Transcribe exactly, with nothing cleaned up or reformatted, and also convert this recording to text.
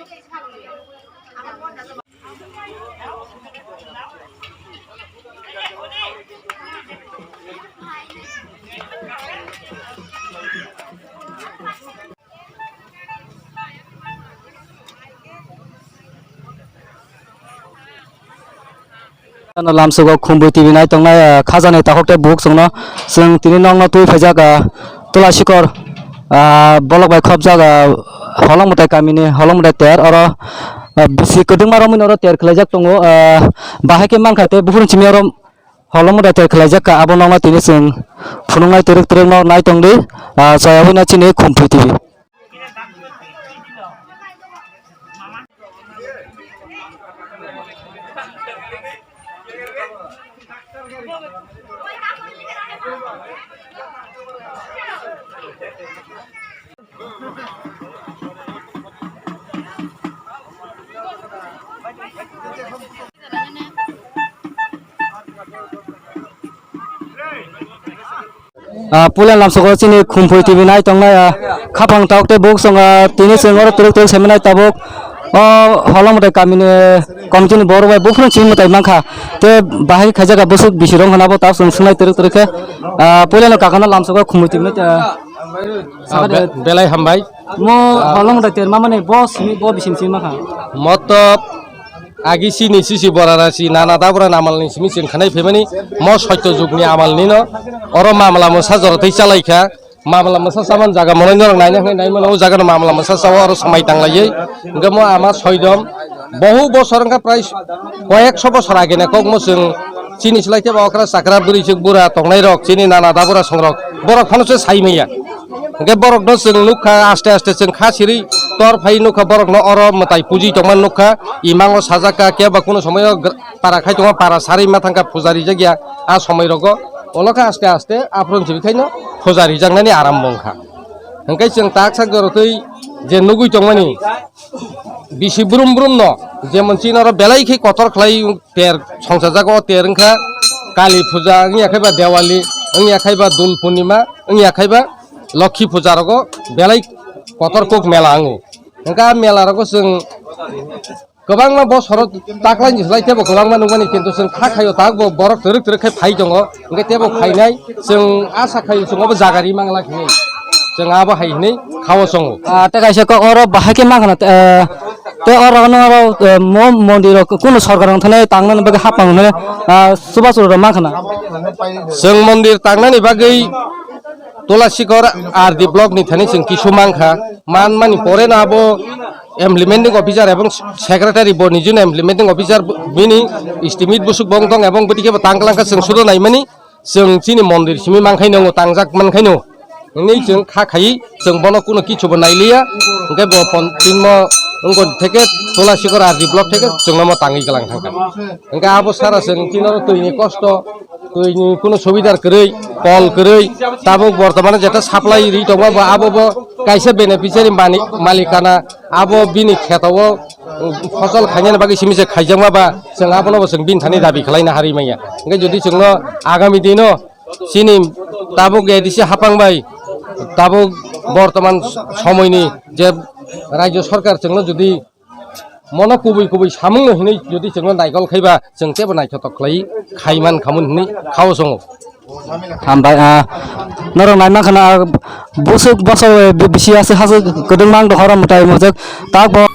Ano lamsugo Khumbui T V nai tongnai, ah, khajani takhuk tei bukhuk chwngno chwng tini nokno twi phaijak, ah, Tula Sikor, ah, bolok bai khopjak, ah, Holong Mwtai kamini Holong Mwtai ter oro, ah, bisi kwdwngma romwi oro ter khlaijak tongo, ah, bahai khe mankha tei buphuruni simi oro Holong Mwtai ter khlaijak kha, abo nokno tini chwng phunuknai twrwk twrwk no nai tongdi, ah, joya wina chini Khumpui T V. Ah, puila lamsogo chini Khumpui T V nai tongnai, ah, khaphang tok tei bukhuk chwng, ah, tini chwng oro twrwk twrwk saimanai tabuk. O Holong Mwtai kamini committee ni borok bai buphuru chini mwtai mankha. Tei bahai khaijak busuk bisi rong hwnabo tabuk chwng swngnai twrwk twrwk khe. Ah, puila no kakano lamsogo Khumpui T V nai, ah, Ah, be-, belai hambai. Mo Holong Mwtai ter mamani bo simi bo bisim simi makha. Moto agi sini sisi borara si nana dabra namal ni simi chwng khanai phaimani mo soito jugni amal nino oro mamla mwsa jora tei chalaikha. Mamla mwsa chaman jaga monoi norok naina hwnwi naimano o jaga no mamla mwsa chawa oro samai tanglaiwi. Hwnkhe mo ama soidom bohu bosor wngkha prai koyekso bosor age na kokmo chwng chini slai tei ba okra chakra bwrwi chwk bura tongnai rok chini nana dabra songrok borok phano se sai manya. Hwnkhe borokno chwng nukha, aste aste chwng kha siri tor phai nukha, borokno oro mwtai puji tongma nukha, imango sajak kha, kebo kunu somoyo gra-, para khai tongo, para sarwi ma thangkha, puja rijak ya a somoi rogo. Olo khe aste aste aphuru simi khaino puja rijaknani arambo wngkha. Hwnkhe chwng tak sak jorotwi je nugwi tongmani bisi brum brum no, jemon chini oro belai khe kotor khlai ter songchajago, o ter wngkha Kali puja, wngya khaiba Dewali, wngya khaiba Dul Purnima, wngya khaiba Lokhi puja rogo belai kotor kok mela wngo. Hwnkhe a mela rogo chwng kwbangma bosoro taklaini slai tebo kwbangma nukmani, kintu chwng kha khaio tak bo borok twrwk twrwk khe phai tongo, hwnkhe tebo phainai chwng asa khaio chwng obo jaga ri mangla khe chwng abo hai hwnwi khao chongo. Ah, tei kaisa kok oro bahai khe mankha na, eh, tei oro no oro, eh, mo-, mondir rok kunu sorkar rok thani tangnani bagwi hapang hwnwi, ah, chubachu rok mankha na. Chwng mondir tangnani bagwi Tulasikor R D block ni thani chwng kisu mankha, manmani pore no abo implementing officer ebong secretary bo nijino implementing officer bini estimate busuk bong tong ebong bwtwi khe bo tangklang kha chwng sudo naimani. Chwng chini mondir simi mankhaino, tangjak mankhaino. Hwnwi chwng kha khaiwi chwng bono kuno kichubo nailiya. Hwnkhe bo pon-, tinmo wngkon theke Tulasikor R D block theke chwngno mo tangwi kwlang thangkha. Hwnkhe abo sara chwng tinoro twini kosto, twini kuno subidar kwrwi, kol kwrwi, tabuk bortomane jeta supply ri tongma bo abo bo kaisa beneficiary mani-, malikana abo bini kheto o, uh, phosol khainani bagwi simi se khaijakma ba, chwng abono bo chwng bini thani dabi khlaina harwi manya. Hwnkhe jodi chwngno agami dino chini tabuk A D C hapang bai tabuk bortoman somoini je rajyo sorkar chwngno jodi mono kubui kubui samungno hinwi jodi chwngno naikol khaiba chwng tebo naithotok khlai khaiman khamun hinwi khao chongo. Hambai, ah, norok naima khana, ah, busuk bosor bi-, bisi aswk haswk kwdwng mang dohoro mwtai mojak tak bo.